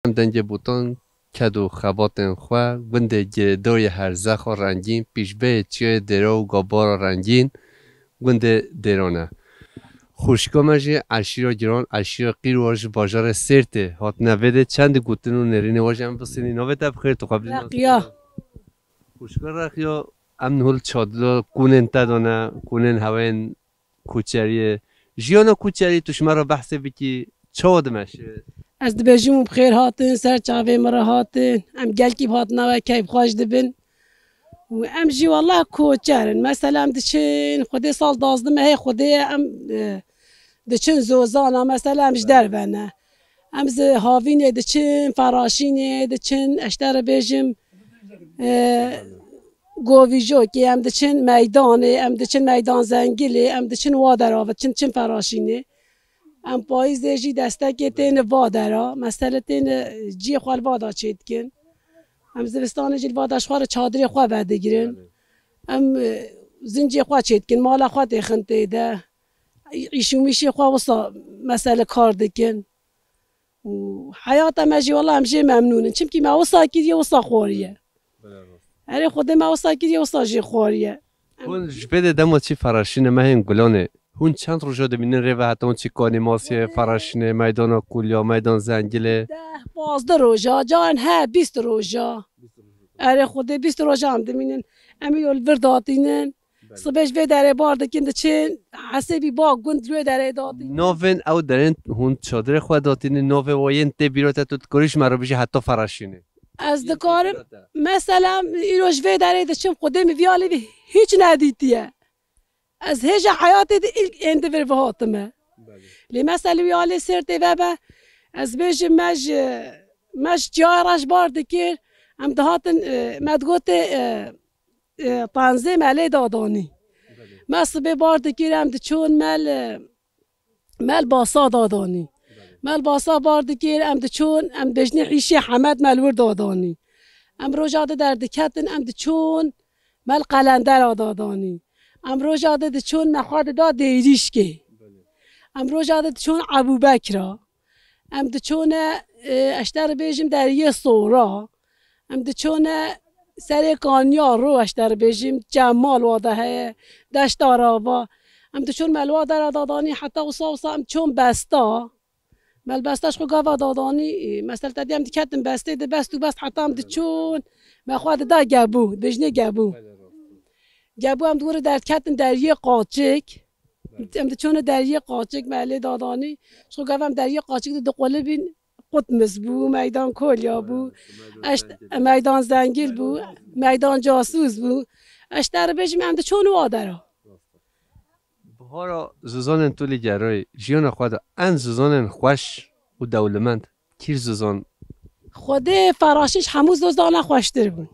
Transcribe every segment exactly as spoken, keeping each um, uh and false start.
Em dengê botan, ked û xebatên xwe, gundê girêdayê herzexa rengîn, pîşbeyê çiyayê Dêra û Gabara rengîn, gundê Dêran e. Xwişka me jî eşîra giran, eşîra Qîrwa ji bajarê Sêrtê hatine vê dê, çend gotin û nêrînê we jî em bisînî. Navê te bi xêr, tu xwe bilî nas Reqiya. Xwişka Reqiya, em niha li çadira kûnên te de ne, kûnên hewên koçeriyê. Jiyana koçerî tu ji me re behsê bikî, çawa dimeşe? Ez dibêjim û bi xêr hatin, ser çavê min re hatin. Em gelkî bi hatina we keyfxweş dibin. Û em jî wela koçer in. Mesela em diçin, Xwedê sal duwazdeh mehê Xwedê ye, em, e, diçin zozana. Mesela em ji derve ne. Em ji havînê diçin, feraşînê diçin, ez ji te re bêjim, e, Govîjokê, em diçin meydanê, em diçin meydan zengilê, em diçin wa dera, diçin çin feraşînê. Em payîzê jî destekê têne va dera. Mesele têne ciyê xwe li va da çêdikin. Em zivistanê jî li va da ji xwe re çadirê xwe vedigirin. Em, e, zincê xwe çêdikin, mala xwe têxin tê de. Îş û mîşê xwe wisa mesele kar dikin. Û heyata me jî wela em jê memnûn in. Çimkî me wisa kiriye, wisa xwariye. Erê Xwedê me wisa kiriye, wisa jê xwariye. Hûn ji vê de dema çî feraşîne mehên gulanê. Hûn çend roja dimînin rê ve heta hûn çî kanî masiyê, feraşînê, meydana Kulya, meydan Zengilê? Deh, pazdeh roja, caran he bîst roja. Erê Xwedê bîst roja em dimînin. Em îro li vir datînin. Belê. Sibê ji vê derê bar dikin diçin, hesêbî ba gund li wê derê datînin. Navên ew derên hûn çadirê xwe datînin, navê wa yên tê bîra te, tu dikarî ji me re bijî heta feraşînê? Ez dikarim, mesela îro ji vê derê diçim, Xwedê min vî alî vî hiç nedîtiye. Ez hêja heyatê de ilk êndi vir ve hatime. Belê. Lê mesela wî alê Sêrtê ve be, ez bêjim me ji, me ji çiyayê re ji bar dikir, em dihatin, e, me digotê, e, e, penzê me lê dadanî. Belê. Me sibê bar dikir, em diçûn mel, e, mel basa dadanî. Belê. Mel basa bar dikir, em diçûn, em bêjnê hîşê hemed mel wir dadanî. Em roja de derdiketin, em diçûn mel qelendera dadanî. Em roja de diçûn me xwe dida Dêrîşkê. Belê. Em roja de diçûn Ebûbekra. Em diçûne, e, ez ji te re bêjim deriyê Sora. Em diçûne serê Kanya ro, ez ji te re bêjim, Cemal wa de heye, Deşta Rava. Em diçûn me li wa dera dadanî heta wisa wisa em çûn Besta. Me li Besta ji xwe gava dadanî, e, mesela te dî em diketin Bestê de, best û best heta em diçûn. Me xwe dida Gebû, dibêjnê Gebû. Gebû em di wir re derdiketin deriyê Qaçik. Em diçûne deriyê Qaçik, me lê dadanî. Ji xwe gava em deriyê Qaçik de diqulibîn. Qutmiz bû, Meydan Kolya bû, Eşt-, Meydan Zengil bû, Meydan Casûz bû. Ez ji te re bêjim, em diçûn wa dera. Bihara zozanên tu lê gerayî, jiyana xwe de en zozanên xweş û dewlemend kîr zozan? Xwedê feraşîn ji hemû zozana xweştir bû.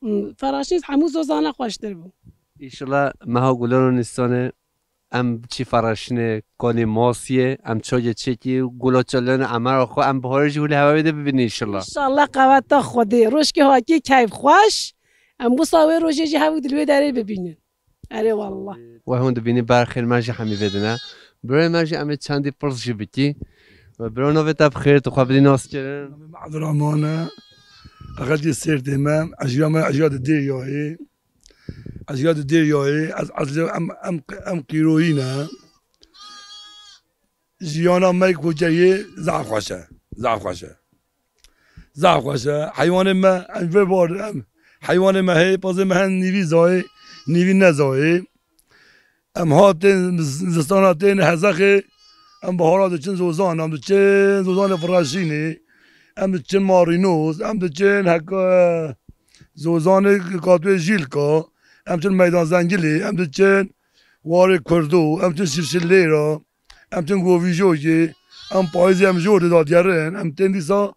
Hmm, feraşîn ji hemû zozana xweştir bû. Înşallah meha Gulan û Nîsanê em çî feraşinê, kanê masiyê, em çayê çêkî, gula çalanê emera xwe, em biharê jî hûlê hevayê de bibînin înşallah. Înşallah qeweta Xwedê. Rojkê hakî keyf xweş. Em wisa wê rojê jî hevû di li wê derê bibînin. Erê wallah. We hûn dibînî ber xêr me jî hemî vê dine. Birayê me jî em ê çendî pirs jî bikî. We bira navê te bi xêr, tu xwe bidî nas kirin. Navê me Abdurrahman e. Xelkê Sêrtê me. Ejra me, ejra di Dêryayê. Ez ya di Dêryayê, ez, ez, em, em, em qîroyî ne. Jiyana me koçeriyê zaf xweş e. Zaf xweş e. Zaf xweş e. Heywanê me, em vê bar, em, heywanê me heye, pazê me hen nîvî zayê, nîvî nezayê. Em hatên z-, zistana tên hezexê, em bahara diçin zozan, em diçin zozanê Firaşînê, em diçin Marînoz, em diçin heka zozanê Katwê Jîlka, em diçin Meydan Zengilê, em diçin Warê Kurdo, em diçin Şirşilêra, em diçin Govîjokê, em payîzê em jor didagerin, em tên dîsa,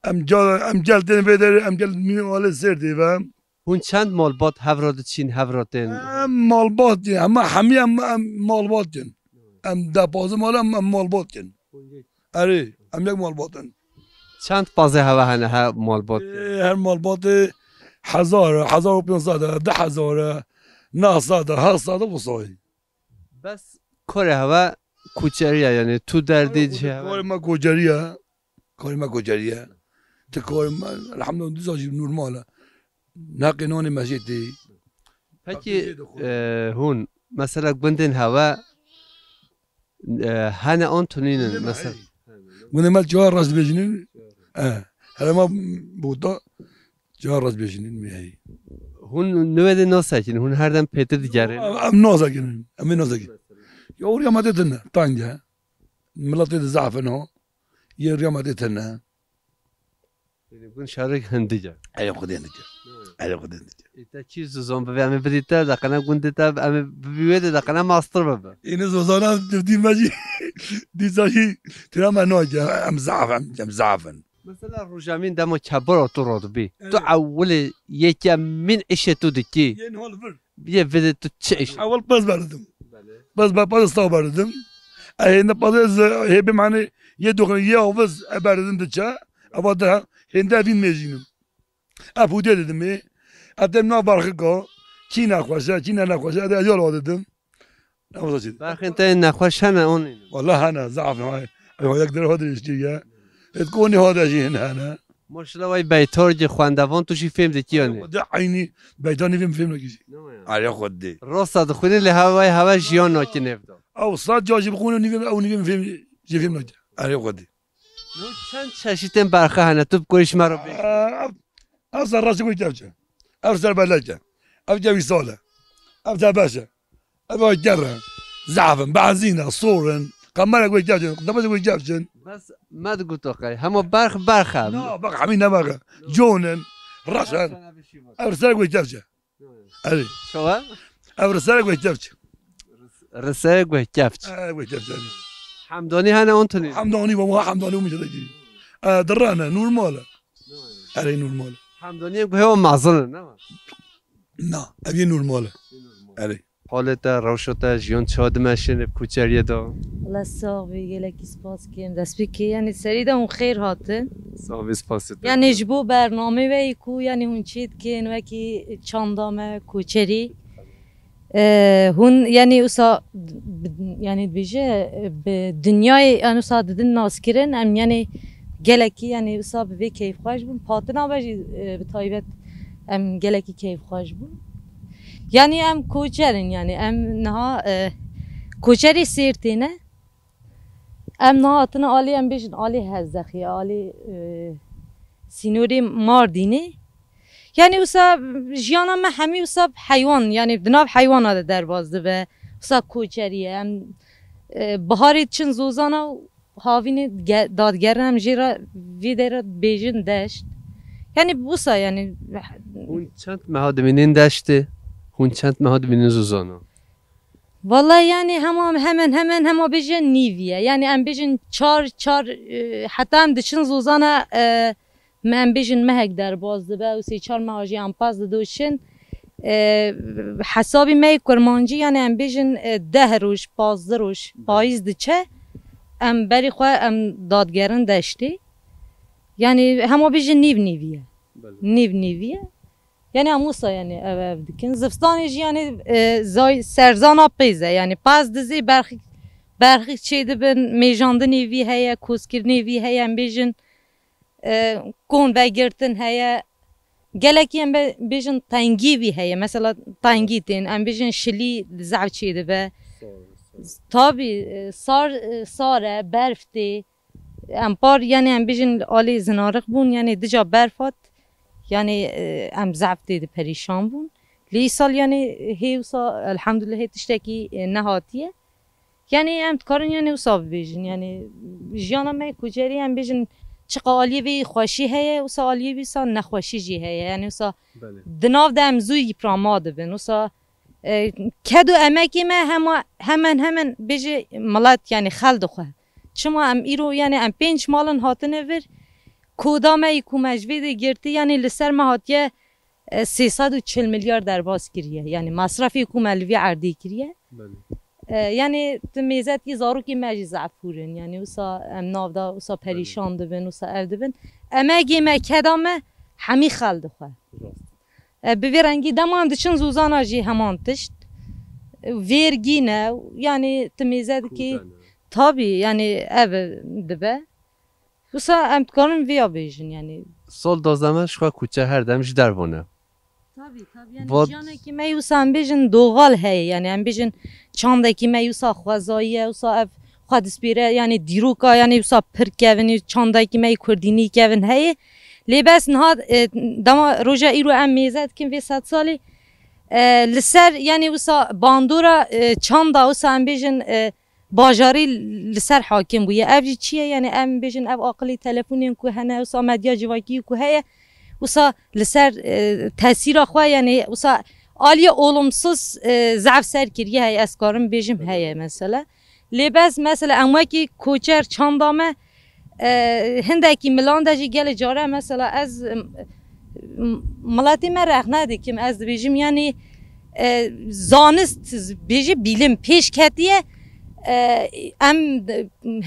em gel, em gel tên vê derê, em gel mîn alê sêr dê ve. Hûn çend malbat hev re diçîn, hev re tên? Em malbat in, hema hemî em, em malbat in. Em deh pazdeh mal em, em malbat in. Erê, em yek malbat in. Çend pazê heve hene her malbat? Ê, her malbatê hezar, hezar û pênc sed e, du hezar e, neh sed e, heşt sed e, bu sayî. Bes karê heve koçerî ye, yanî tu derdî cihê heve. Karê me koçerî ye. Karê me koçerî ye. Ti karim, elhamdülillah, dîsa jî normal e. Neqê nanê me jê tê. Pekî, e, hûn, mesela gundên hewe, e, hene an tunînin, mesela? Gundê me çawa rast dibêjinin? E, herema bota çawa rast dibêjinin, me heyî. Hûn niwedê nasekin, hûn her dem pêtir digerin. Em, em nasekin, em ê nasekin. Ya, riya me tê tune, tang e. Miletê de zaf in ha. Yê riya me tê tune. Yanî gund şarek hindik e. Erê Xwedê hindik e. Erê Xwedê hindik e. Ê te çi zozan bibe, em ê bidî te, deqene gundê te, em ê bibî wê de, deqene mastir bibe. Ênê zozana tifdî me jî, dîsa jî tira me nake, em zaf, em, em zaf in. Mesela rojemîn dema çebara tu radibî, tu Evet. ewilê yekemîn îşê tu dikî. Yên hol vir. Yê vê de tu çi îş? Ewil pez berdim. Belê. Pez ber, pez staw berdim. E, hênde pez ez, hê bê mane yê doxin, yê aviz e berdim diçe. Eva de hênde evîn mêjînim. E, pûdê dedim ê. E, dem na berxika. Çî nexweş e, çî ne nexweş e, e, de yol dedim. Eva çî. Berxên te nexweş hene, onî? Wala hene, zaf hene. E, yek dere hode işte ya. Et konî hode jî hene. Maşallah, vay beytarcê xwendevan, tu jî fêm dikî yanî. De eynî beytanî fêm, fêm nakî jî. Erê Xwedê. Rasta dixwînî lê hewa, hewa jiyan nakî nêv de. Ew sed ca jî bixwîne nîvêm, ew nîvêm fêm, jî fêm nakî. Erê Xwedê. No çend çeşitên berxe hene, tu bi gorîş me re bêjî. Ev, ev ser rastî goy kevçe. Ev ser belek e. Ev kevî sal e. Ev tebeş e. Ev ger e. Zaf in, benzîn e, sor in. Qemere goy kevçin, tebeşe goy kevçin. Bes me digot qey, hema berx, berx e. Na, bak, hemî ne berx e. Con in, reş in. Ev ser goy kevçe. Erê. Çawa? Ev risere guh kevç. Risere guh kevç. E, guh kevç, erê. Hemdanî hene on tunî? Hemdanî, baba, hemdanî û mişe de kî. E, dirane, normal e. Erê, normal e. Hemdanî guh o mazin, ne? Na, ev yê normal e. Erê. Halê te, rewşa te, jiyan çawa dimeşin, ev koçeriyê de? Wele sax bî, gelekî spas kim. Destpêkê, yanî serî de hûn xêr hatin. Sax bî, spasê te. Yanî ji bo bernamê ve ku, yanî hûn çê dikin, wekî çanda me, koçerî. E, hûn, yanî wisa, yanî dibêje, bi dinyayê, yanî wisa didin naskirin, em, yanî gelekî, yanî wisa bi vê keyfxweş bûn. Patina ve jî, e, bi taybet em gelekî keyfxweş bûn. Yanî em koçer in, yanî em niha, e, koçerê Sêrtê ne. Em niha hatine alî, em bêjin alî Hezexê, alî, e, sînorê Mardînê. Yanî wisa jiyana me hemî wisa heywan, yanî di nav heywana de derbas dibe. Wisa koçerî ye. Em, e, biharê diçin zozana û havînê ge-, dadigerin, em jê re vê derê dibêjin deşt. Yanî wisa, yanî. Hûn çend meha dimînin deştê? Hûn çend meha dimînin zozana? Vallahi, yanî hema hemen hemen hema bêje nîvî ye. Yanî em bêjin çar, çar, e, heta em diçin zozana, e, me em bêjin mehek derbas dibe û sê çar meha jî em pas didoşin. E, hesabî me yê kurmancî, yanî em bêjin, e, deh roj, pazdeh roj, payîz diçe, em berî xwe em dadigerin deştê. Yanî hema bêjin nîv nîvî ye. Belê. Nîv nîvî ye. Yanî em wisa, yanî ev, ev dikin. Zivistanê jî, yanî, e, zay-, serzana pêz e. Yanî pez dizê berxik, berxik çêdibin, mêjandinê vî heye, koskirinê vî heye, em bêjin, e, kon vegirtin heye. Gelekî em be-, bêjin tengî vî heye. Mesela tengî tên, em bêjin şilî zehf çêdibe. Sar, sar. Tabî, e, sar, e, sar e, berf tê. Em par, yanî em bêjin alî zinariq bûn, yanî dica berf hat, yanî, e, em zehf tê de perîşan bûn. Lê îsal, yanî, hê wisa, elhamdulillah, hê tiştekî, e, nehatiye. Yanî em dikarin, yanî, wisa bibêjin, yanî, jiyana me koçerî, em bêjin, çiqa aliyê vê xweşî heye, wisa aliyê vî sa nexweşî jî heye. Yanî wisa Belê. Di nav de em zû îprama dibin. Wisa, e, ked û emekê me hema, hemen hemen bêje milet, yanî xel dixwe. Çima em îro, yanî em pênc malin hatine vir, koda me yî ku me ji vê de girtî, yanî li ser me hatiye, e, sê sed û çil milyar derbas kiriye. Yanî masrafê ku me li vî erdê kiriye. Belê. E, yanî tu mêzetkî zarokê me jî zehf hûr in. Yanî wisa em nav da, wisa perîşan dibin, wisa ev dibin. Emegê me, keda me hemî xel dixwe. Rast. E, bi vê rengî dema em diçin zozana jî heman tişt. E, vêrgî ne, yanî tu mêze dikî. Kûte ne. Tabî, yanî ev dibe. Wisa em dikarin vêya bêjin, yanî. Sol dozeme ji xwe kuçe her dem ji derve ne. Tabî, tabî. Yanî, vat- jiyanekî me wisa em bêjin doğal heye. Yanî, em bêjin çandekî me wisa xwezayî ye, wisa ev xwe dispêre, yanî, dîroka, yanî, wisa pir kevin, çandekî me kurdînî kevin heye. Lê bes niha, e, dema roja îro em mêze dikin vê sedsalî, e, li ser, yanî, wisa bandora, e, çanda, wisa em bêjin, e, bajarî li ser hakim bûye. Ev jî çi ye? Yanî em bêjin ev aqilî telefonên ku hene, wisa medya civakî ku heye, wisa li ser, e, tesîra xwe, yanî wisa aliyê olumsuz, e, zehf ser kiriye heye, ez karim bêjim heye mesela. Lê bes mesela em wekî koçer çanda me, e, hindekî milan de jî gelê care mesela ez, m-, m-, miletê me rexne dikim, ez dibêjim, yanî, e, zanist bêjî bîlim pêş ketiye, e, em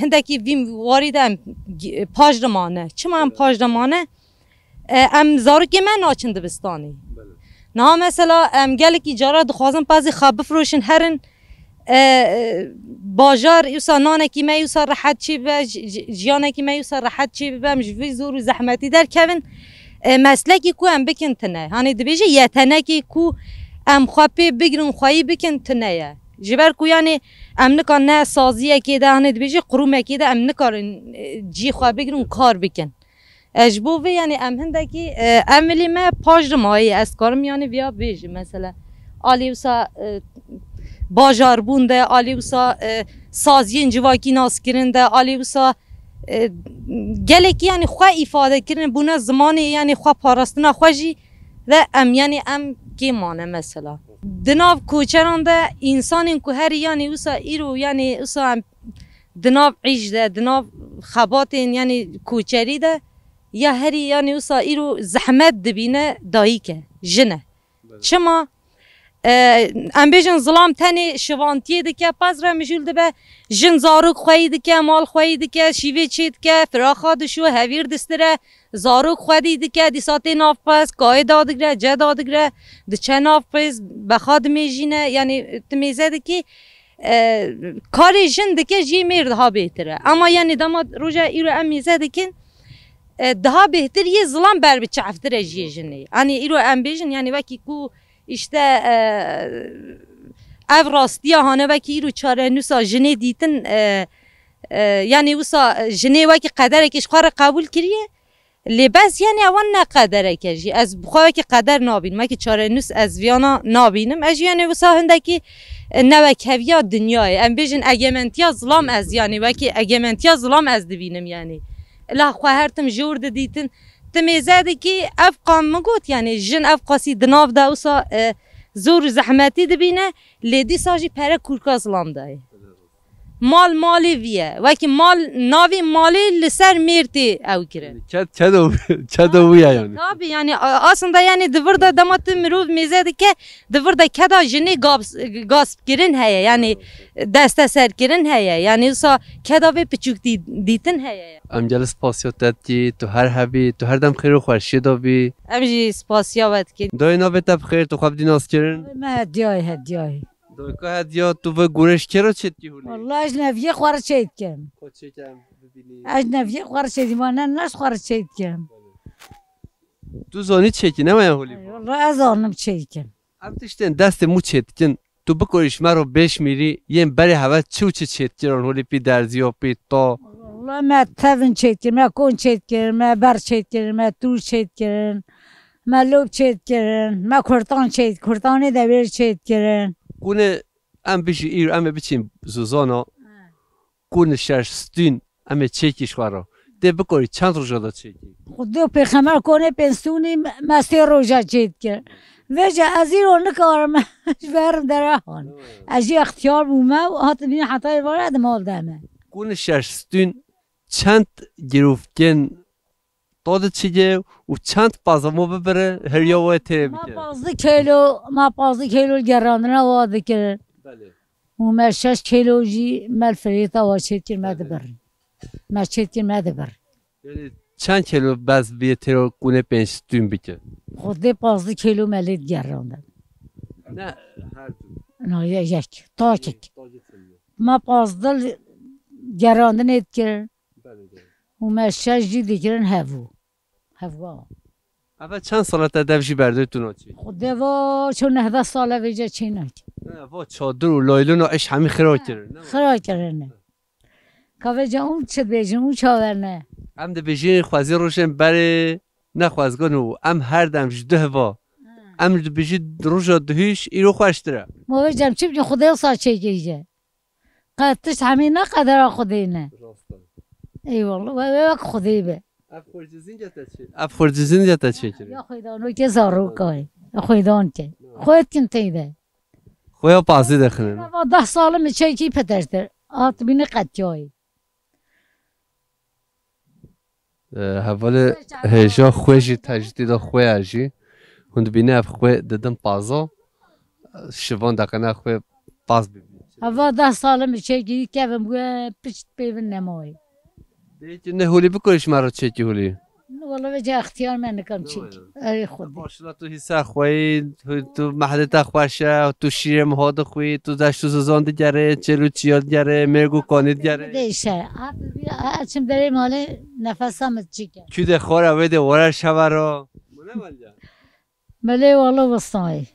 hindekî vî warî de em gi-, paş dimane. Çima em paş dimane? E, em zarokê me naçin dibistanê. Belê. Niha mesela em gelekî cara dixwazin pezê xwe bifroşin herin, e, e, bajar wisa nanekî me wisa rehet çê bibe, ji-, ji-, jiyanekî me wisa rehet çê bibe, em ji vî zor û zehmetî derkevin. E, meslekî ku em bikin tine. Hanê dibêje yetenekê ku em xwe pê bigirin, xweyî bikin tine ye. Ji ber ku yanî em nika ne saziyekê de, hanê dibêje qurûmekê de em nikarin, e, cî xwe bigirin û kar bikin. E, ji bo vê, yanî em hindekî, e, emelî me paş dimayî, ez karim, yanî, viya bêjim, mesela. Alî wisa, e, bajarbûn de, alî wisa, e, saziyên civakî naskirin de, alî wisa, e, gelekî, yanî, xwe îfade kirin, bûne zimanê, yanî, xwe parastina xwe jî ve em, yanî, em kêm mane, mesela. Di nav koçeran de însanên ku herî, yanî, wisa îro, yanî, wisa em di nav îş de, di nav xebatên, yanî koçerî de ya herî, yanî wisa îro zehmet dibîne dayik e, jin e. Belê. Çima? E, em bêjin zilam tenê şivantiyê dike, pez re mijûl dibe, jin zarok xweyî dike, mal xweyî dike, şîvê çê dike, firaxa dişo, hevîr distire, zarok xwedî dike, dîsa tê nav pez, kayê dadigre, ce dadigre, diçe nav pez, bexa dimêjîne, yanî tu mêze dikî, e, karê jin dike jî mêr daha bêhtir e. Ama yanî dema roja îro em mêze dikin, e, daha bêhtir yê zilam ber bi çavtir e jiyê jinê. Yanî îro em bêjin, yanî wekî ku îşte, e, ev rastiya hane wekî îro çarenûsa jinê dîtin, e, e, yanî wisa jinê wekî qederekê ji xwe re qebûl kiriye. Lê bes, yanî, ewan ne qederek e jî. Ez bi xwe wekî qeder nabînim, wekî çarenûs ez viyana nabînim. Ez jî, yanî, wisa hindekî, e, newekheviya dinyayê. Em bêjin egementiya zilam ez, yanî, wekî egementiya zilam ez dibînim, yanî. Ila xwe her tim jor didîtin. Ti mêze dikî, ev qam min got, yanî, jin ev qasî di nav de wisa, e, zor û zehmetî dibîne, lê dîsa jî pere kûrka zilam de ye. Mal malê vî ye. Wekî mal, navê malê li ser mêr tê ew kirin. Ked, kedo, kedo wî ye yani. Tabii yani, a-, aslında yani di vir de dema tu mirov mêze dike, di vir de keda jinê gabs-, gasp kirin heye. Yani desteser kirin heye. Yani wisa keda vê piçûk dî-, dîtin heye. Em gelî spasiya te dikî, tu her hebî, tu her dem xêr û xweşiyê de bî. Em jî spasiya we dikin. Dayê navê te bi xêr, tu xwe bidî nas kirin. Me hediyayê, hediyayê. Dayika hediya, tu vê gurê ji kê re çêdikî hûnê? Wallahî ez ji neviyê xwe re çêdikim. Xwe çêke em bibînî. Ez ji neviyê xwe re çêdikim, wan ne, ne ji xwe re çêdikim. Tu zanî çêkî, ne waya holî? Ey, wallahî ez zanim çêdikim. Ev tiştên destê mû çêdikin, tu bikorî ji me re bêşmîrî, yên berê heve çi û çi çêdikirin holî pî derziya, pî ta? Wallahî me tevin çêdikirin, me kon çêdikirin, me ber çêdikirin, me tûr çêdikirin. Me lop çêdikirin, me kurtan çêd-, kurtanê dewêr çêdikirin. Kûne em bijî îro, em ê biçîn zozana. He. Kûne şeş stûn em ê çêkî ji xwe re. Tê bikorî çend roja de çêkî? Xwedê û pêxemer kûne pênc stûnî me, me sê roja çêdikirin. Vêca ez îro nikarim ji ber dera han. He. Ez jî extiyar bûme û hatim heta êvara di mal de me. Kûne şeş stûn çend girov kên to diçiye û çend pazamo bibire heriya we tê bike? Ma pazdeh kilo, ma pazdeh kilo gerandina wa dikirin. Belê. Û me şeş kilo jî me li firêta wa çêdikir me Belê. Dibir. Me çêdikir me dibir. Yani çend kilo bez bîye têro kûne pênc stûn bike? Xwedê pazdeh kilo me lê digerandin. Ne her du. Na ye-, yek, takek. Takek. Ma pazdeh gerandinê dikirin. Belê, belê. û me şeş jî dikirin hevû. Hevwa. Eve çend sal e te dev jî berdê tu naçî? Xwedê va ço nehde sal e vêce çê nakî. Ne, va çadir û laylon û eş hemî xira kirin, ne? Xira kirine. Ka vêce û çi dibêjin û çaver ne? Em dibêjin xwezî rojên berê ne xwezgan û em her dem ji duh va. Ha. Em dibêjin roja duhîş îro xweştir e. Ma vêce em çi bikî Xwedê wisa çêkirî. Qe tişt hemî ne qedera Xwedê ne. Rast e. Eyvallah. We, we wek Xwedê be. Ev xurcizînce te çê-, ev xurcizînce te çêkirî? Ya xwêdanokê zarokayê. Xwêdan ke. Xwêt kin teyde. Xwêya pazî dixinin. Va deh salim çekî petertir. At bîne qetiyayê. E, hevalê hêja xwe jî tecdîda xwe ya jî. Hûn dibîne ev xwe didin paza. Şivan deqena xwe paz bibî. Heva deh salim çekî kevin bûye piçt pêvin nemayê. Dê ki ne holî bikore ji me re çekî holî. Wala vêce extiyar me nikam çekî. Ey Xwedê. Başla tu hîsa xweyî, tu mehlê te xweş e, tu şîrê miha dixwî, tu deşt û zizan digerê, çêl û çiya digerê, mêrg û kanî digerê. Dê îşe. Çim derê malê nefesa min çike. Kü de xora wê de were şevero. Bu ne var ya? Belê wala westayê.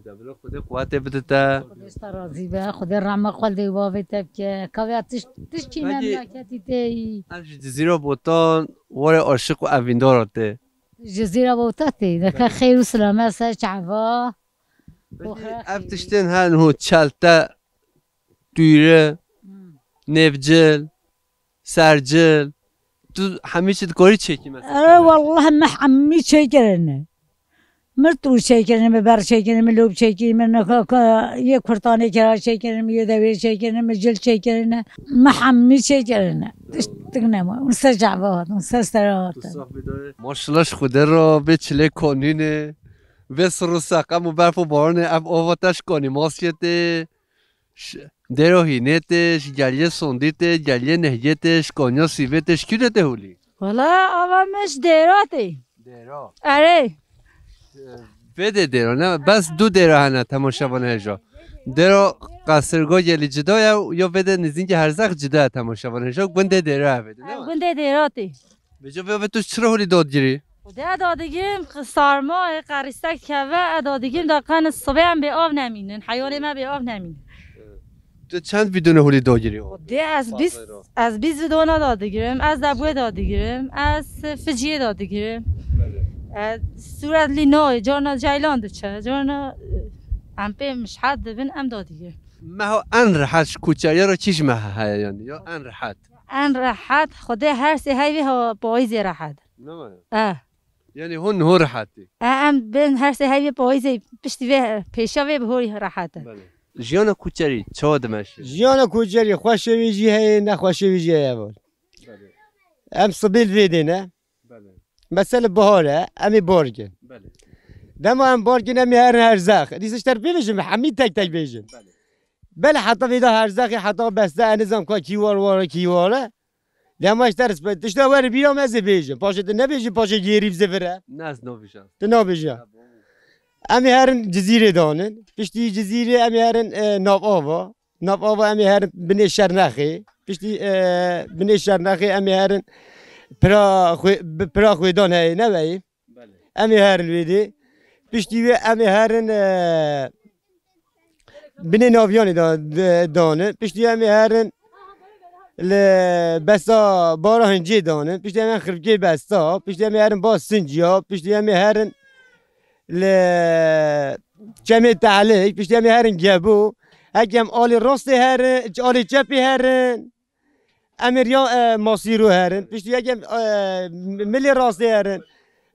Eda bilo Xwedê quwetê bide te. Xwedê ji te razî be. Xwedê rehma xwe li dê û bavê te bike. Kavya tişt, tişt çî Peki, memleketî te yî. Ev ji Cizîra Botan were aşiq û evîndara te. Cizîra Botan tê. Neke Belê. Xêr û silame ser çava. Peki, ev tiştên hen hû çelte, tûyre, Hmm. nêvcil, sercil. Tu hemî çi dikorî çêkî mesela? Ere wallah me hemî çêkirine. Mir tûr çêkirine, me ber çêkirine, me lob çêkirine, me neka ka yê kurtanê kira çêkirine, me yê dewê çêkirine, me cil çêkirine. Me hemî çêkirine. Tiştik nema. Hûn ser çava hatin, hûn ser sera hatin. Maşallah ji Xwedê re bê çilê konîne. Vê sir û seqem û berf û baranê ev ova te ji konî masiyê tê. Ş-, Dêro hînê tê, ji geliyê sondî tê, geliyê nehyê tê, ji koniya sîvê tê, ji kî de tê holî? Wala ava me ji dêra tê. Dêra. Erê. Vê de dêra ne? Bes du dêra hene temaşevan hêja. Dêra Qasirgo gelî cida ye û ya vê de nizînkî Herzex cida ye temaşevan hêja. Gundê dêra ye vê de, ne? Gundê dêra tê. Vêca vê, vê tu çira holî dad girî? Xwedê ez dad digirim, sarma, e, qerîstek keve, ez dad digirim, da qen sibê em bê av nemînin, heywanê me bê av nemînin. Tu çend vîdone holî dad girî? Xwedê ez bîst, ez bîst vîdona dad digirim, ez debwê dad digirim, ez ficiyê dad digirim. Belê. Ez sûretlî nayê, carna ceylan diçe, carna, e, em pê mişhet dibin, em dad digirin. Meha en rehet ji kuçeriya re kîj meha heye yanî, ya en rehet? En rehet, Xwedê her sê heyvê ha payîzê rehet. Ne were? Eh. Yanî hûn niho rehetî? Eh, em bên her sê heyvê payîzê piştî vê, pêşa vê bi horî rehet e. Belê. Jiyana kuçerî çawa dimeşe? Jiyana kuçerî xweşê wî jî heye, nexweşê wî jî heye. Belê. Em sibê li vê dê ne. Belê. Mesela bihar e, em ê bar kin. Belê. Dema em bar kin, em ê herin Herzex. Dîsa ji te re bêjim, hemî tek tek bêjin. Belê. Belê heta vêda Herzexê, heta beste, ez nizam ka kî war war e, kî war e. Lê hema ji te re spe-, tişta were bîra me ez ê bêjim. Paşê tu nebêjî, paşê gêrî bi zivire. Ne, ez nabêjim. Tu nabêjî. Em ê herin Cizîrê danin. Piştî Cizîrê em ê herin, e, nav ava. Nav ava em ê herin binê Şernexê. Piştî, e, binê Şernexê em ê herin pira xwe-, bi-, pira xwêdan heye, ne weyî? Belê. Em ê herin wê dê. Piştî wê em ê herin, e, binê Naviyanê da, de, danin. Piştî em ê herin li besta Bara Hincê danin. Piştî em ê herin Xirvkê besta. Piştî em ê herin Ba Sinciya. Piştî em ê herin li Çemê Tehlik. Piştî em ê herin Gebo. Heke em alê rastê herin, alê çepê herin. Em ê riya, e, Masîro herin. Piştî yek em, e, milê rastê herin.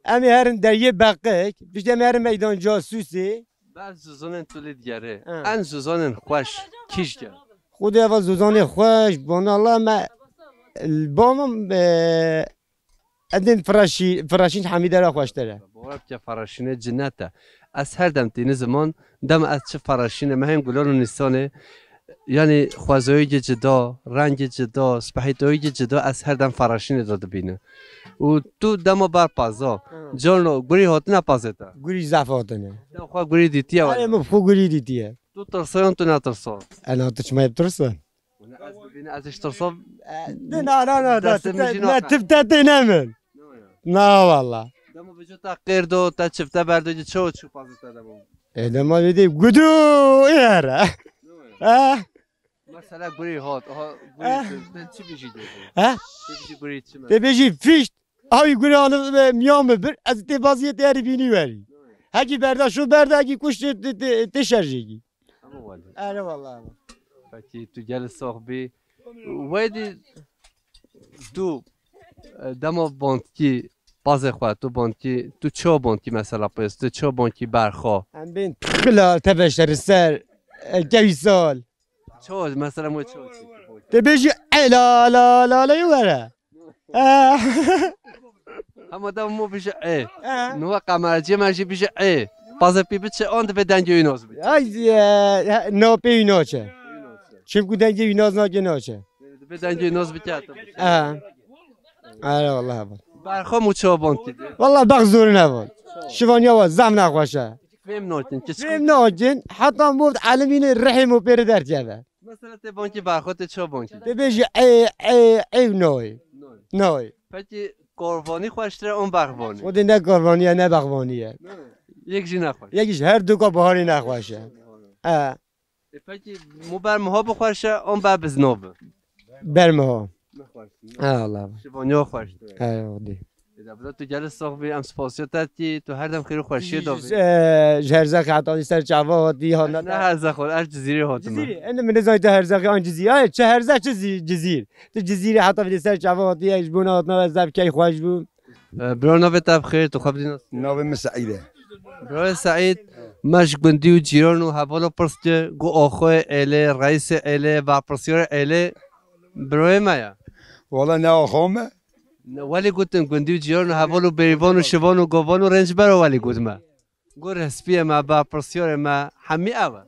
Em ê herin deriyê Beqik. Piştî em ê herin Meydan Casûsê. Bes zozanên tu lê digerê. Ha. En zozanên xweş kîj ke? Xwedê eva zozanê xweş, bana Allah me, bamim, e, Edin Firaşî-, Firaşîn Hemîde re xweştir e. Bora bike Firaşînê cinnet e. Ez her dem tîni ziman, dem ez çi Firaşînê, mehên Gulan û Nîsanê, yanî xwezayîgê cida, rengê cida, spehîtoyîgê cida, ez her dem Firaşînê de dibînim. Û tu dema ber paza, Hı. Carna gurî hatine pazê te? Gurî zaf hatine. Te xwe gurî dîtiye were? Erê, min xwe gurî dîtiye. Tu tirsayan tu netirsa? Ena tu çima yê tirsa? Ez bibînim, ez ji tirsa. Na, na, na, na, destê min jî ne, naxin. Tifte tê ne min. Na, wala. Dema vêca te qêr do, te çifte berdo, çi çawa çû pazê te de bû? E, dema vê dê gudu ê here. Ha? Mesela gurî hat, aha, gurî Eh. tu, tu çi bijî dê? Ha? Tu bijî gurî çi Te mesela? Bêjî fişt, awî gurî alim, e, miyan mi bir, ez tê baziyê tê herî bînî werî. Hekî berda şu berda, hekî kuş tê, tê, tê, tê şerjêkî. Ama wali. Ere vallahi. Peki tu gel sox bî. Wedî tu, e, dema bandkî pazê xwe, tu bandkî, tu ço bandkî mesela pês, tu ço bandkî berxo. Em bên txila tebeşeri ser, e, kevî sal. Ço, mesela mo ço çi? Te bêjî e la la la la were. E. Hema da mo bêje e. E. Nuha kameraciyê me jî bêje e. Pazê pî biçe on dibe dengê wî noz bike. Ay, e, no pê wî noçe. Çimku dengê wî noz nake noçe. Dibe dengê wî noz bike. E. Are vallahi bak. Berxo mu ço bandkî? Vallahi bak zorun heval. Şivanya wa zam naxweşe. Fêm nakin, ki Fêm nakin, heta murt elimîne rihê mo pêre derkeve. Mesela tê bandkî berxo tê ço bandkî? Te bêjî e, e, e, noy. Noy. Noy. Peki korvanî xweştir e an berxvanî? Xwedê ne korvanî ye, ne berxvanî ye. Yek jî nexweş. Yek jî her duka biharê nexweş e. E. E, peki mu ber miha bixweş e an ber bizna bi? Ber miha. Nexweş. E, Allah. Şivanya xweştir e. E, Xwedê. Ê, de bila tu gelî sox bî, em spasiya te dikî, tu her dem xêr û xweşiyê de bî. Ji, e, ji Herzexê heta vî ser çava hatî, ha, ne Herzex ol, ez Cizîrê hatime. Cizîrê, ende min nizanî tu Herzexê an Cizîr. Ay, çi Herzex, çi Zî-, Cizîr. Tu Cizîrê heta vî ser çava hatî, ji bona hatina we zaf keyf xweş bû. E, bro, navê te bi xêr, tu xwe bidî nas. Navê min Seîd e. Bro Seîd, me ji gundî û cîran û hevala pirs kir, got axayê êlê, reîsê êlê, berpirsiyarê êlê, broyê me ye. Wala ne axa me. Ne, welî gotin gundî û cîran û heval û bêrîvan û şivan û govan û rêncber e welî got me. Got rehspiyê me, berpirsiyarê me, hemî ew e.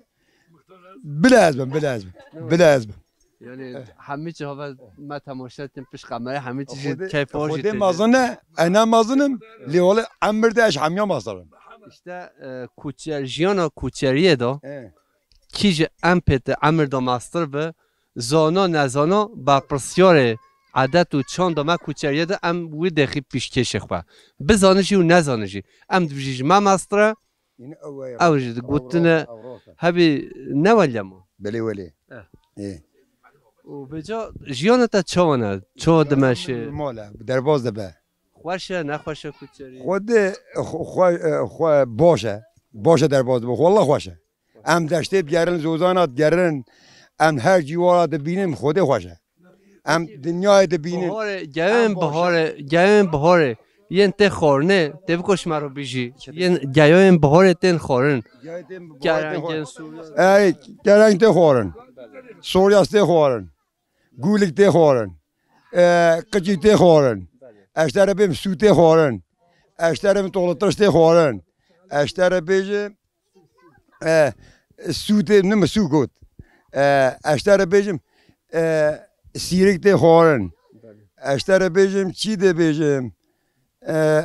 Bila ez bim, bila ez bim. Bila ez bim. Yani hemî çi hava me temaşe dikin pişt kamerayê, hemî çi jî Xwedê, keyfa jî Xwedê tê. Mazin e, ez ne mazin im, lê wele emir de ez hemiya mazin im. İşte, e, kuçer, jiyana kuçeriyê de, He. Kî ji em pê te emir de mastir bi, zana nezana, berpirsiyarê edet û çanda me kuçeriyê de em wî dexî pîşkêşê xwe. Bizane jî û nezane jî. Em dibijî ji me mastir e, Yine ew e, ew jî ew gotine rast, ew rast e. Hebî ne welya ma. Belê welê. Eh. Ê. Û vêca jiyana te çawa ne? Çawa dimeşe? Mal e, derbaz dibe. Xweş e, nexweş e kuçerî? Xwedê, xwe, xwe, e, xwe baş e. Baş e derbaz dibe. Wallah xweş e. Em deştê digerin, zozana digerin. Em her cîwara dibînin, Xwedê xweş e. Em dinyayê dibînin. Biharê, geyên Em baş e. Biharê, geyên biharê. Yên tê xwarinê, tê biko ji me re bijî. Yên geyên biharê tên xwarin. Geyên tê biharê tên Kerengên xwarin. Sûriyas. Ey, kereng tê xwarin. Sûriyas tê xwarin. Gûlik tê xwarin. E, qicî tê xwarin. Ez te re bêm sû tê xwarin. Ez te re bêm toxletiş tê xwarin. Ez te re bêjim, e, sû tê, nime sû got. E, ez te re bêjim, e, sîrik tê xwarin. Ez te re bêjim, çi dê bêjim? E,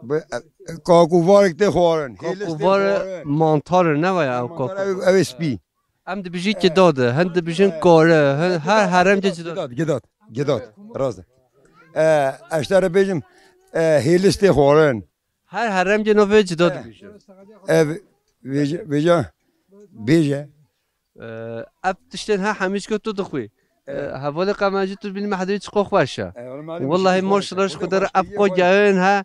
bi, e, kakûvarek tê xwarin. Hêlis tê Kakûvar xwarin. Mantar e, ne waya ew Mantar kakû? Ew, ew ê spî. Em dibijî kidad e, hin dibijin kar e, hin, her heremcê cida. Gidat, gidat, gidat. Rast e. E, ez te re bêjim, e, hêlis tê xwarin. Her heremcê navê cida dibijin. E, vêca, vêca, bêje. E, ev tiştên he hemî çiko tu dixwî. E, hevalê qemencî tu bînî mehdewî çiqo xweş e. E, oğlum, hadi Wallahî bir şey maşallah ji Xwedê re ev qo geyên he.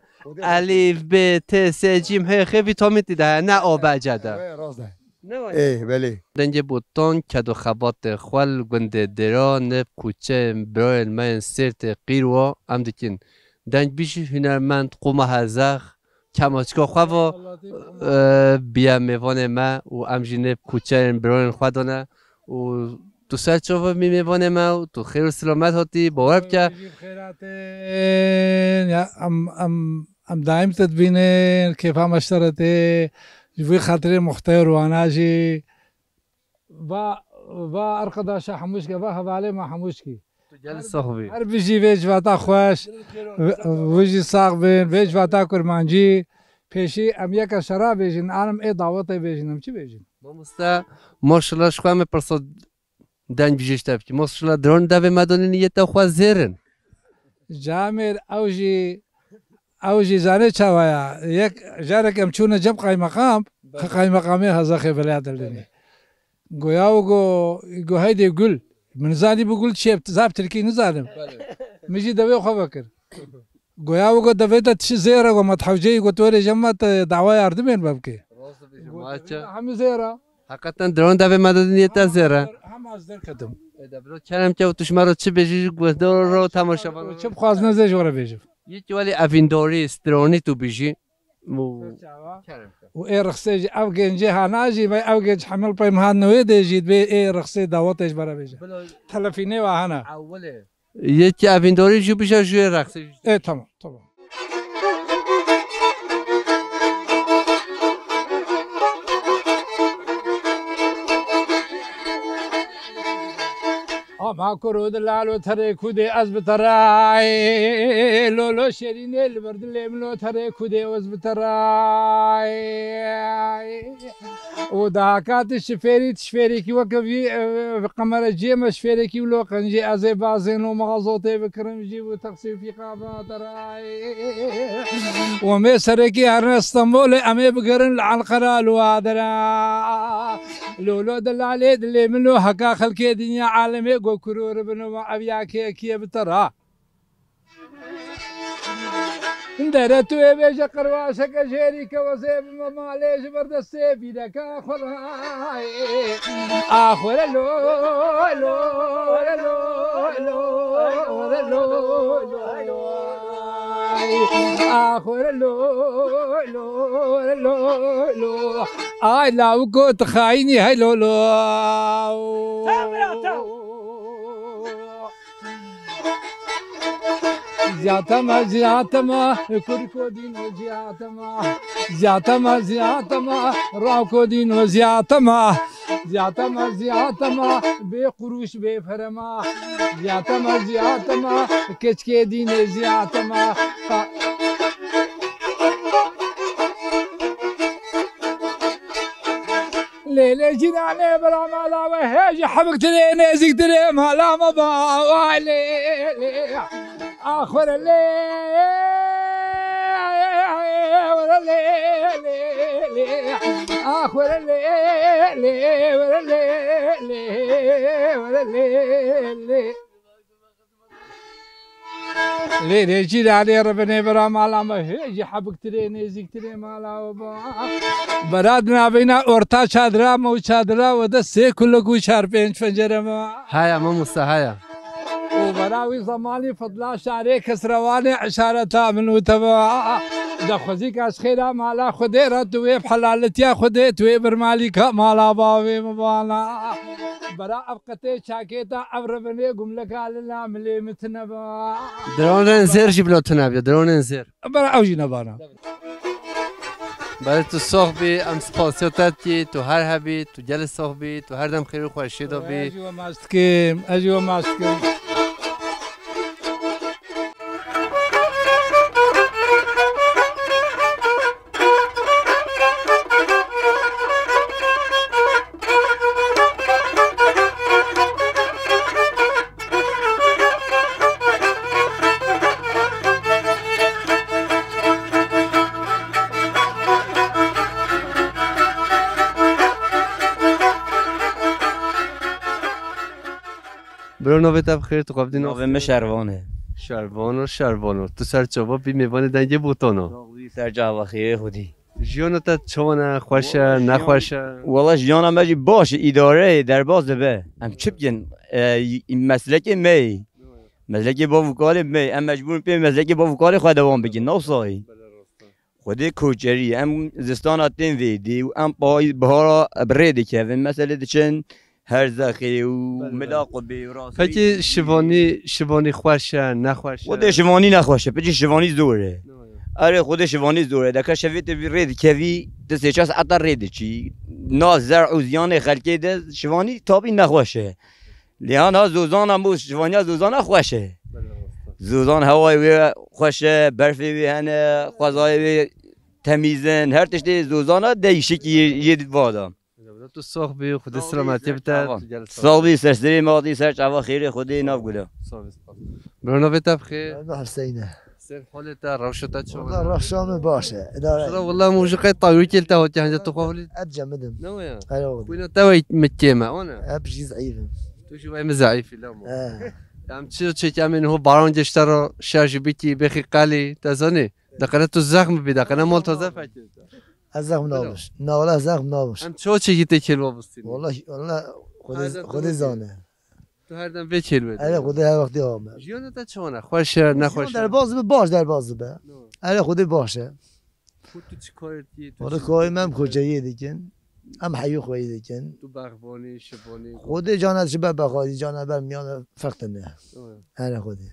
Elîf, B, T, S, cîm, hê, xê vîtamîn tê de he, ne A B C de. Evet, rast e. Ne var? Ê, belê. Dengê botan, ked û xebatê xwe li gundê Dêra, nêv kuçeyên birayên me yên Sêrtê Qîrwa em dikin. Dengbîj, hunermend, qûma Herzex, kemaçka xwe va, e, biye mêvanê me û em jî nêv kuçeyên birayên xwe dane û tu ser çava bî mêvanê me û tu xêr û silamet hatî, bawer bike. Jî bi xêr hatin, ya, em, em, em daîm te dibînin, kêfa me ji te re tê, ji vî xatirê muxteyr wana jî. Va, va arkadaşa hemûşkî, va hevalê me hemûşkî. Tu gel sax bî. Her bijî vê civata xweş. Wê jî sax bin. Vê civata kurmancî. Pêşî em yeke şera bêjin, anim ê dawetê bêjin, em çi bêjin? Mamoste, maşallah, ji xwe em ê pirsa Deng bijî ji te bikî. Maşallah, diron devê me donî niyeta xwe zêr in. Camêr ew jî, ew jî zanê çawa ya. Yek, carek em çûne cem qaymeqam, Belê. Qaymeqamê hezexê velayet Belê. Goya û go, go heydê gul. Min zanî bu gul çi ye, zaf tirkî nizanim. Belê. Min jî devê xwe vekir. Goya û go devê te tişi zêr e, go me hewceyî go tu were cem me te dawa yardimên me bike. Rast dibêjim, Go ma devê çi? Te hemî zêr e. Heqeten diron devê me de niyete zêr e. Hema ez derketim. E, de bro, kerem ke û tu ji me re çi bêjî ji guhdar û temaşevan? Çi bixwazine zê ji we re bêjim. Yek welî evîndorî, stronî tu bijî. Û Çawa? Kerem ke. Û ê rexsê jî ev gencê hana jî, vay ev genc hemil pey mihan newê dê jî dibê ê rexsê dawetê ji bera bêje. Bila Telefînê wa hana. Ewilê. Yekî evîndorî jî bije jûyê rexsê. Ê, tamam, tamam. Ama kuru dilalo terê kudê ez bi te re. Lolo şêrînê li ber dilê min lo terê kudê ez bi te re. Û daha ka tu şifêrî, tu şifêrîkî weke vî, e, qemere ciyê me şifêrîkî û lo qencî ez ê bazên û mexazotê bikirim jî û teqsî fîqa ve te re. Û em ê serekî herine Stenbolê, em ê bigerin li Enqera li wa dera. Lolo delalê dilê min lo heka xelkê dinya alemê go kurû ribin û ev ya kê kî ye bi te ra. Dere tu ê bêje qirwaşeke jêrî ke wezê bime malê ji ber destê bîreke xwe re. Axwere lo, lo, lo, lo, lo, lo, lo, lo. Axwere lo, lo, lo, lo. Ay lawiko tu xayînî hey lo, lo. Tamam, tamam. Ziyatama, ziyatama, kurko dino ziyatama. Ziyatama, ziyatama, rako dino ziyatama. Ziyatama, ziyatama, bê quruş bê ferema. Ziyatama, ziyatama, keçkê dînê ziyatama. Lê lê cîranê bira mala we hê ji hebiktirê nêzîktirê mala me ba. Wa lê lê. Axwere lê. Were lê lê lê. Axwere lê lê. Were lê lê. Were lê lê. Lê lê cîranê ribinê bira mala me hê jî hebiktirê nêzîktirê mala we ba. Bera di navêna orta çadira me û çadira we de sê kulek û çar pênc pencere me. Haya mamosta, haya. Û bera wî zemanî fidla şarê kesrewanê eşareta min û te ba. De xwezîka ji xêra mala Xwedê re tu wê bi helaletiya Xwedê tu wê birmalîka mala bavê min bana. Bera ev qetê çakê te ev ribinê gumleka lila milê min tine ba. Diron ên zêr jî bilo tune biyo, diron ên zêr. Bera ew jî nebana. Belê tu sox bî, em spasiya te dikî, tu her hebî, tu gelê sox bî, tu her dem xêr û xweşiyê de bî. Ez jî we mas dikim, ez jî we mas dikim. Bro, navê te bi xêr, tu xwebdî Navê min Şervan e. Şervano, Şervano. Tu ser çava bî mêvanê dengê Botana. Sağ ol, ser çava xêrê xwedî. Jiyana te çawa ne, xweş e, Wala jiyan-, nexweş e? Wala jiyana me jî baş e, îdare ye, derbas dibe. Em çi bikin? E, y-, meslekê me ye. Meslekê bav û kalê me ye. Em mecbûr in pê meslekê bav û kalê xwe dewam bikin. Nawsayî. Xwedê koçerî ye. Em zistana tên vê dî û em payîz bihara bi rê dikevin. Meselê diçin Herzexê û Belê, belê. Mila Qubê û Rasbî. Pekî şivanî, şivanî xweş e, nexweş e? Xwedê şivanî nexweş e. Pekî şivanî zor e. Erê, xwedê şivanî zor e. Deka şevê tu vî rê dikevî, tu sê çar saeta rê diçî. Na zerr û ziyanê xelkê de şivanî tabî nexweş e. Lê ana zozana, mû şivaniya zozana xweş e. Belê, rast e. Zozan hewayê wê xweş e, berfê wê hene, xwezayê wê temîz in. Her tiştê zozana değişik yê, yê vada. Tu sox bî, Xwedê Sox bî, selametê ser bide, çava. tu gel Sox bî, ser serê me hatî, ser çava xêrê Xwedê nav gula. Sox bî, sox bî. Bro, navê te bi xêr? Ebe Hüseyne. Ser holê te, rewşa te çawa? Valla rewşa min baş e. Edare. Sıra valla mujî qey tawî kêl te hatiye hence tu xwe holê. Eb cemidim. Ne o ya? Hele oldu. Xwîna te wey mi kême, o ne? Eb jî zayıfım. Tu jî wey mi zayıfî lamo. He. Em çi çêkî em ê niho baran geşte ro şer jî bikî bêxî qelî, te zanî? Deqene tu zexm bî, deqene mal taze fekir. Ez zexm nabiş. Na wala zexm nabiş. Em ço çêkî tê kêl wa bistînî? Valla valla Hadi Xwedê zane. Tu her dem vê kêl wê. Hele Xwedê her wextî ame. Jiyana te çawa ne? Xweş e, nexweş e? Derbaz be baş derbaz be. Hele Xwedê baş e. Ku tu çi kar dikî? Valla koyum em koçeyê dikin. Em heyû xweyî dikin. Tu bexvanî, şivanî. Xwedê cana çi be bexwazî cana ber miyana ferq tine. Hele Xwedê.